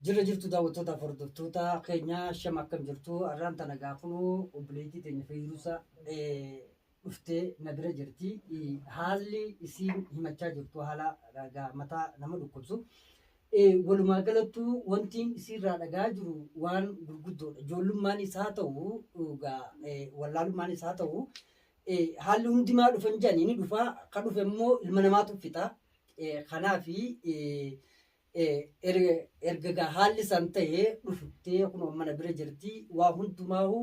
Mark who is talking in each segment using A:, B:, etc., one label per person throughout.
A: Jirra jirtu daawwattootaaf hordoftoota keenya shama akkam jirtu har'aan tana gaafunuu obboleettii teenya Feyruusa dhuftee na bira jirti. Haalli isiin himachaa jirtu haala ragaa mataa nama dhukkubsu. Walumaa galattuu wantiin isiirraa dhagaa jiru waan gurguddoodha. Ijoollummaan isaa ta'u wallaalummaan isaa ta'u haalli hundimaa dhufan jedhanii ni dhufa. Ka dhufe immoo ilma namaatu fixa. Kanaafi erga gaa haalli san ta'e dhuftee kunoo mana bira jirti waa hundumaahu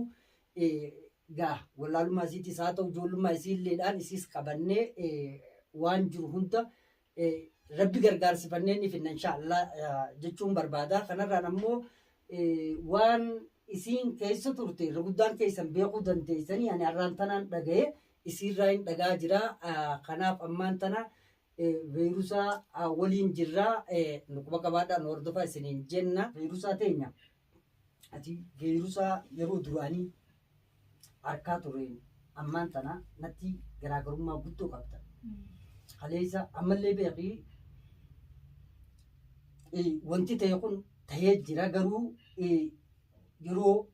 A: gaa wallaalummaa isiitis haa ta'u ijoollummaa isiilleedhaan isiis qabannee waan jiru hunda rabbi gargaarsifannee ni finna inshaallah jechuun barbaada. Kanarraan ammoo waan isiin keessa turte irra guddaan keessan beekuu dandeessanii ani har'aan tanaan dhaga'e isiirraa hin dhagaa jira. Kanaaf ammaan tana Veerusaa waliin jirra. Nu quba qabaadhaa nu hordofaa isiniin jenna. Veerusaa teenya ati veerusaa yeroo duraanii arkaa tureen ammaan tana natti garaagarummaa guddoo qabda. Kaleessa ammallee beekii wanti ta'e kun ta'ee jira garuu yeroo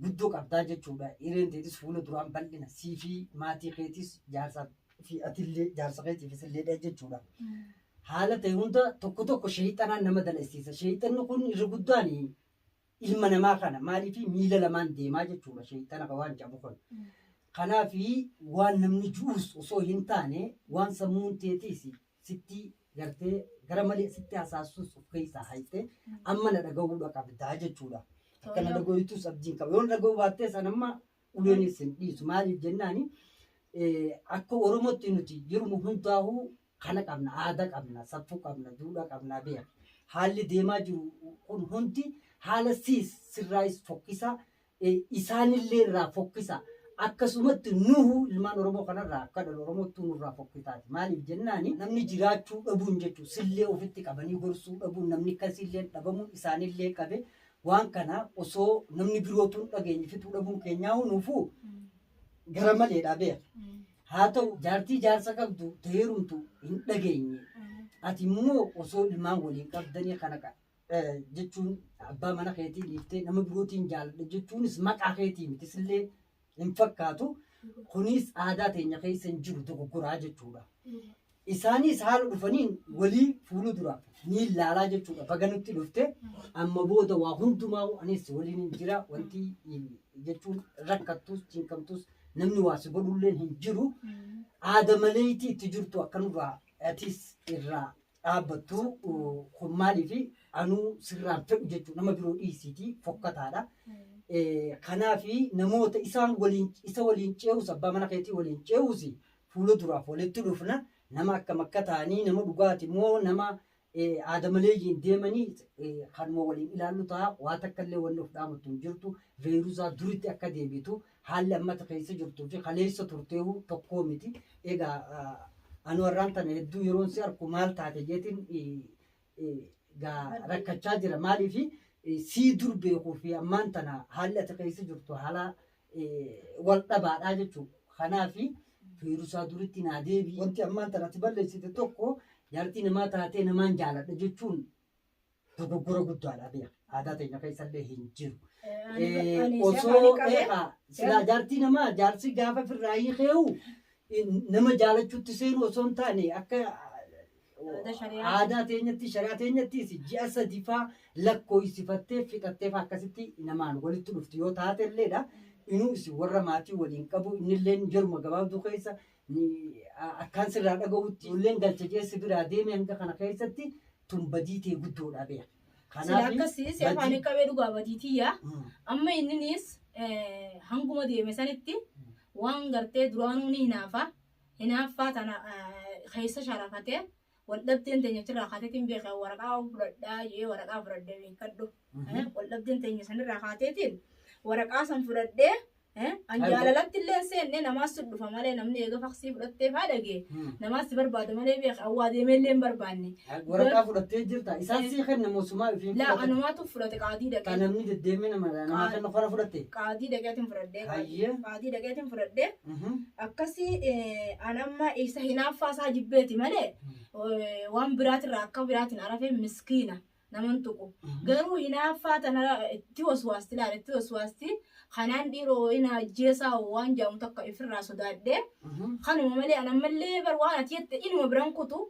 A: guddoo qabdaa jechuudha. Hireen teetis fuula duraan bal'ina sii fi maatii keetis jaarsaa fi atillee jaarsa keetiifis illeedha jechuudha. Haala ta'e hunda tokko tokko sheeyxanaan nama dalasiisa. Sheeyxanni kun irra guddaan ilma namaa kana maaliif miila lamaan deemaa jechuudha sheeyxana kan waan jedhamu kun. Kanaaf waan namni ju'us osoo hin taane waan sammuun teetiis sitti gartee gara malee sitti hasaasuus of keessaa hayte amma na dhaga'uudha qabdaa jechuudha. Akka na dhaga'uutus abdiin qaba. Yoo na dhaga'uu baattee san amma uleenis hin dhiisu. Maaliif jennaani akka Oromootti nuti yeruma hundaa'uu kana qabna, aadaa qabna, saffuu qabna, duudhaa qabna beeka. Haalli deemaa jiru kun hundi haala siis sirraayis fokkisa, isaanillee irraa fokkisa. Akkasumatti nuhu ilmaan Oromoo kanarraa akka dhala Oromootti nurraa fokkitaati. Maaliif jennaani namni jiraachuu dhabuun jechuun sillee ofitti qabanii gorsuu dhabuun namni akkasiillee dhabamuun isaanillee qabe Waan kana osoo namni birootuu hin dhageenye fixuu dhabuun keenyaa nuufuu gara maleedha beeka. Haa ta'u jaartii jaarsa qabdu ta heerumtu hin dhageenye. Ati immoo osoo ilmaan waliin qabdanii kana jechuun abbaa mana keetii dhiiftee nama birootiin jaaladha jechuunis maqaa keetii miti sillee hin fakkaatu. Kunis aadaa teenya keessa hin jiru dogoggoraa jechuudha. Isaanis haala dhufaniin walii fuula dura ni ilaalaa jechuudha. Baga nutti dhufte amma booda waa hundumaa anis waliin hin jira wanti jechuun rakkattus cinqamtus namni waa si godhulleen hin jiru. Aada maleetii itti jirtu akkanurraa atis irraa dhaabbattu kun maaliif anuu sirraan fedhu jechuudha nama biroo dhiisiitii fokkataadha. Kanaaf namoota isaan waliin isa waliin ce'us abbaa mana keetii waliin ce'us fuula duraaf walitti dhufna nama akkam akka ta'anii nama dhugaati moo nama aada maleeyyiin deemanii kanuma waliin ilaallu ta'a waa takka illee wanni of dhaamattu hin jirtu veeruzaa duritti akka deebitu haalli ammata keessa jirtuu fi kaleessa turteehu tokkoo miti egaa anu har'aan tana hedduu yeroon si arku maal taate jeetiin gaa rakkachaa jira maaliif sii dur beekuu fi ammaan tana haalli ati keessa jirtu haala wal dhabaadhaa jechuudha. Kanaaf fiirusaa duritti naa deebii. Wanti ammaan tana ati balleessite tokko jaartii namaa taatee namaan jaaladha jechuun dogoggora guddaadha beeka. Aadaa teenya keessallee hin jiru. Osoo eegaa silaa jaartii namaa jaarsi gaafa firraa hiikeehu nama jaalachuutti seenuu osoo hin taane akka aadaa teenyatti shari'aa teenyattis ji'a sadifaa lakkooysifattee fixattee faa akkasitti namaan walitti dhufti yoo taatelleedha. Inuu isin warra maatii waliin qabu innilleen yeruma gabaabduu keessa akkaan sirraa dhaga'utti ijoolleen galcha jee si biraa deeme hanga kana keessatti tun badii tee guddoodha beeka.
B: Sila akkasii si afaan qabee dhugaa badii tiyya. Amma inninis hanguma deeme sanitti waan gartee duraanuu ni hinaafa. Hinaaffaa tana keessa sharafatee wal dhabdeen teenya achirraa kaateetiin beeka waraqaa fudhadhaa jee waraqaa fudhadhee beekadhu. Wal dhabdeen teenya sanirraa kaateetiin waraqaa san fudhadhee An
A: Aywa.
B: jaalalatti illee hin seenne namaas si dhufa malee namni eega faksii fudhattee faa dhagee namaas si barbaada malee beek awwaa deemee illee hin barbaanne.
A: Waraqaa fudhattee jirta. Isaan sii kenna moo sumaa ofiin
B: Laa
A: fudhatan?
B: anumaatu fudhate qaadii
A: Kan
B: dhaqee.
A: namni deddeemee nama namaa kennu kana fudhatte?
B: Qaadii dhaqeetiin fudhadhee.
A: Hayyee.
B: Qaadii dhaqeetiin fudhadhee. Akkasii an amma isa hinaaffaa isaa jibbeeti malee waan biraatirraa akka biraatiin arafee miskiina. Naman tuqu. Garuu hinaaffaa tana itti waswaasti laala itti waswaasti kanaan dhiiroo hin ajjeesaa waan jedhamu takka ifirraa sodaadhee kanuma malee an ammallee bar waan ati jette inuma biran kutu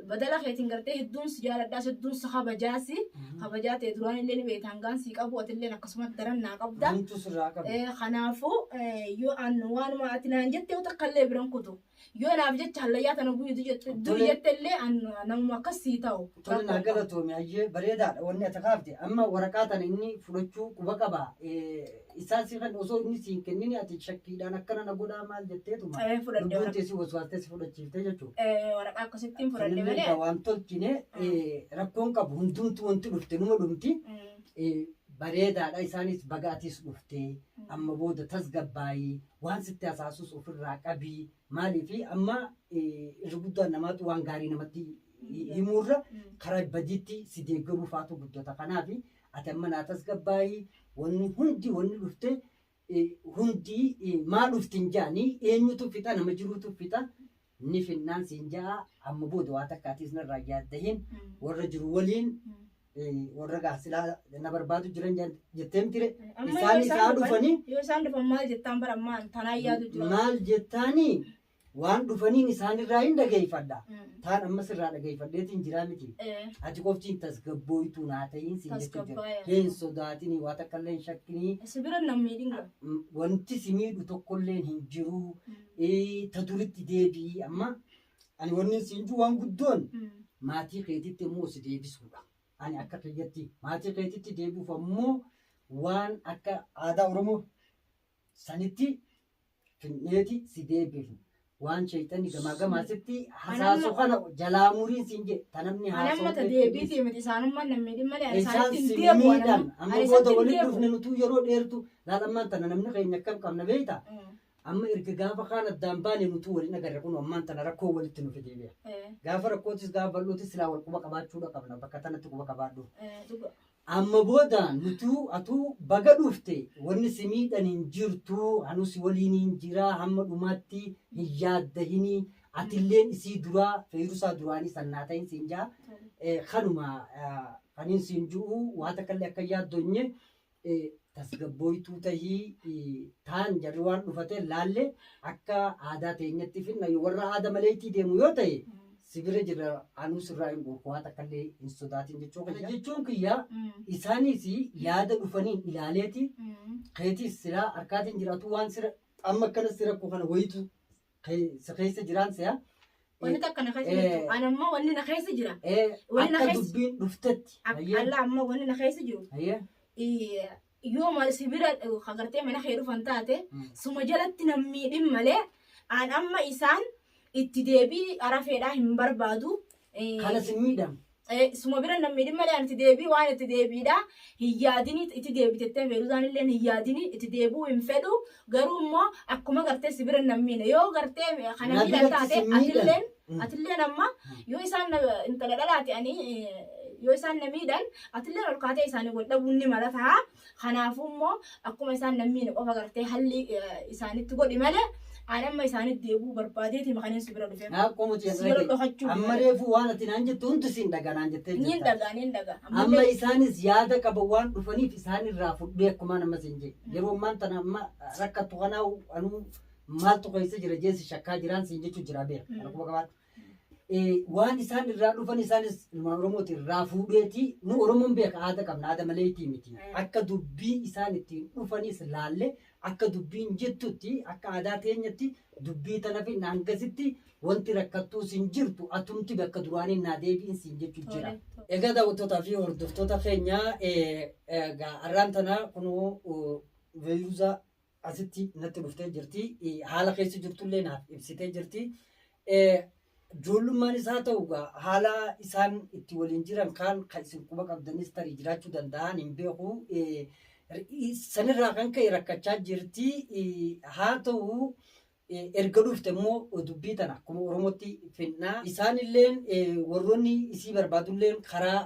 B: badala keetiin gartee hedduun si jaaladhaas hedduun si kabajaasi kabajaa ta'e duraan illee ni beekta hangaan sii qabu atillee akkasuma daran naa qabda.
A: Homtuu sirraa qabu.
B: Kanaafuu yoo an waanuma ati naan jette yoo takka illee biran kutu. Yoo naaf jecha hallayyaa tana bu'iitu jettu duri
A: Tole.
B: jette illee an namuma akkas sii ta'u.
A: Tole naa galatoomi ayyee bareedaadha wanni ati kaafte amma waraqaa tana inni fudhachuu quba qaba isaa si kan osoo inni siin kennini ati shakkiidhaan akkana na godhaa maal jetteetuma
B: Fudhadhe
A: lubbuun
B: waraqaa.
A: tee si waswaastee si fudhachiiftee jechuudha.
B: Waraqaa akkasittiin fudhadhe
A: Sanillee
B: malee.
A: egaa waan tolchine rakkoon qabu hundumtu wanti dhufte numa dhumti bareedaadha isaanis baga atis dhuftee amma booda tasgabbaayii waan sitti hasaasus ofirraa qabii maaliifi amma irri guddaan namaatu waan gaarii namatti himuurra karaa badiitti si deeggaruu faatu guddata kanaaf ati amma naa tasgabbaayii wanni hundi wanni dhufte hundi maa dhufti hin jaanii eenyutu fixa nama jiruutu fixa ni finnaan siin ja'a amma booda waa takka atis narraa yaaddahin warra jiru waliin warra gaa silaa na barbaadu jiran jetteen tire
B: Amma yoo
A: isaan
B: isaan
A: isaa
B: dhufan
A: dhufanii
B: yoo isaan dhufan maal jettaan bara ammaan tanaan yaadu jira.
A: Maal jettaanii waan dhufaniin isaanirraa hin dhageeffadha. Taan ammas irraa dhageeffadheetiin jiraa miti. Ati qoftiin tasgabbooytuu naa ta'iin siin jechuu jira.
B: Tasgabbaaya.
A: Hin sodaatinii waa takka illee hin shakkinii.
B: Si bira nan miidhin gaa.
A: Wanti si miidhu tokkolleen hin jiru. Ta duritti deebi'i amma ani wanni siin jiru waan guddoon maatii keetitti immoo si deebisuudha. Ani akka kiyyatti maatii keetitti deebi'uuf ammoo waan akka aadaa Oromoo sanitti finneeti si deebifnu. Waan sheexanni gamaa gamaa sitti hasaasu kana jalaa muriin siin jedhe ta namni
B: Ani amma ta
A: haasa'u
B: deebiitii miti isaanummaan nan miidhin malee ani
A: Isaan
B: isaanitti hin
A: si
B: deebi'u ani
A: miidhan
B: amma.
A: amma
B: Ani
A: booda
B: isatti hin
A: walitti
B: deebi'u.
A: dhufne nutuu yeroo dheertu laal ammaan tana namni keenya akkam qabna beektaa? Amma erga gaafa kaan addaan baane nutuu waliin agarre kun ammaan tana rakkoo walitti nu fidee beeka. Gaafa rakkootis gaafa bal'ootis silaa wal quba qabaachuudha qabna bakka tanatti quba qabaadhu.
B: Dhuga.
A: Amma booda nutuu atuu baga dhufte wanni si miidhan hin jirtu anuu si waliin hin jira hamma dhumaatti hin yaaddahinii atilleen isii duraa feerusaa duraanii sannaa ta'in siin jaa kanuma kaniin siin ju'u waa takkallee akka yaaddonye tasgabbooytuu tahii taan jarri waan dhufate laalle akka aadaa teenyatti finna warra aada maleetii deemu yoo ta'e si bira jira anuu sirraa hin dhorku waa takkallee hin sodaatin jechuu kiyya. Jechuun kiyya isaanis yaada dhufaniin ilaaleeti keetiis silaa harkaatiin jiraatu waan sira amma akkana si rakkoo kana wayitu si keessa jiraan si'a.
B: Wanni takka na keessa jirtu. Ani ammoo wanni na keessa jira. Wanni na
A: Akka
B: keessa
A: dubbiin dhuftetti.
B: Alla ammoo wanni na keessa jiru. Yoo maal si bira agartee mana kee dhufan taate suma jalatti nan miidhin malee an amma isaan itti deebii arafeedhaa hin barbaadu.
A: Kana si miidhama.
B: Suma bira nan miidhin malee an itti deebii waan itti deebiidha hin yaadini itti deebitettee feeruzaan illee hin yaadini itti deebi'uu hin fedhu garuu immoo akkuma gartee si bira nan miine yoo gartee kana
A: Na
B: miidhan
A: biratti
B: taate
A: si miidhan.
B: atilleen atilleen amma yoo isaan intala dhalaate ani yoo isaan na miidhan atilleen ol kaatee isaanii wal dhabuun ni mala ta'a. Kanaafuu immoo akkuma isaan na miine qofa gartee halli isaanitti godhi malee ani amma isaanitti deebi'uu barbaadeeti maqaniin si bira dhufe.
A: Naa qomuti
B: Si bira dhokachuu
A: Amma reefu waan ati naan jettu hundi siin dhagaa naan jettee
B: Niin
A: jirta.
B: dhagaa niin dhagaa.
A: Amma isaanis yaada qaban waan dhufaniif isaan irraa fudhee akkuma nama siin jedhe. Yeroo ammaan tana amma rakkattu kanaa anuu maaltu keessa jira jeesi shakkaa jiraan siin jechuu jira beeka. Kana quba qabaadhu. Waan isaan irraa dhufan isaanis ilmaan Oromooti irraa fuudheeti nu Oromoon beeka aada qabna aada maleetii miti. Akka dubbii isaan ittiin dhufanis laalle akka dubbiin jettutti akka aadaa teenyatti dubbii tana fi hangasitti wanti rakkattuus hin jirtu atumti bakka duraanii naa deebiin siin jechuu jira. Egaa daawwattootaa fi hordoftoota keenya egaa har'aan tana kunoo Veeyuuza asitti natti dhuftee jirti. Haala keessa jirtullee naaf ibsitee jirti. Ijoollummaan isaa ta'u egaa haala isaan itti waliin jiran kaan kan isin quba qabdanis tarii jiraachuu danda'an hin beeku. Sanirraa kan ka'e rakkachaa jirti. Haa ta'u erga dhufte immoo dubbii tana akkuma Oromootti finnaa. Isaanilleen warroonni isii barbaadulleen karaa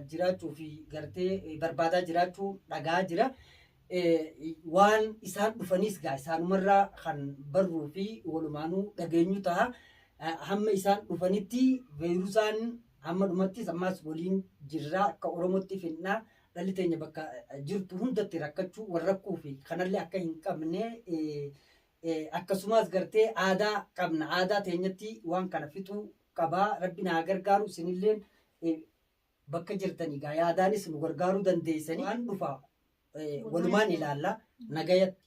A: jiraachuu fi gartee barbaadaa jiraachuu dhagaa jira. Waan isaan dhufanis gaa isaanumarraa kan barruu fi walumaanuu dhageenyu ta'a. Hamma isaan dhufanitti veerusaan Amma dhumattis ammaas waliin jirraa akka Oromootti finnaa dhalli teenya bakka jirtu hundatti rakkachuu wal rakkuu fi kanallee akka hin qabne akkasumas gartee aadaa qabna aadaa teenyatti waan kana fixuu qabaa rabbi naa gargaaru isinilleen bakka jirtanii gaa yaadaanis nu gargaaruu dandeessanii waan dhufa walumaan ilaalla nagayatti.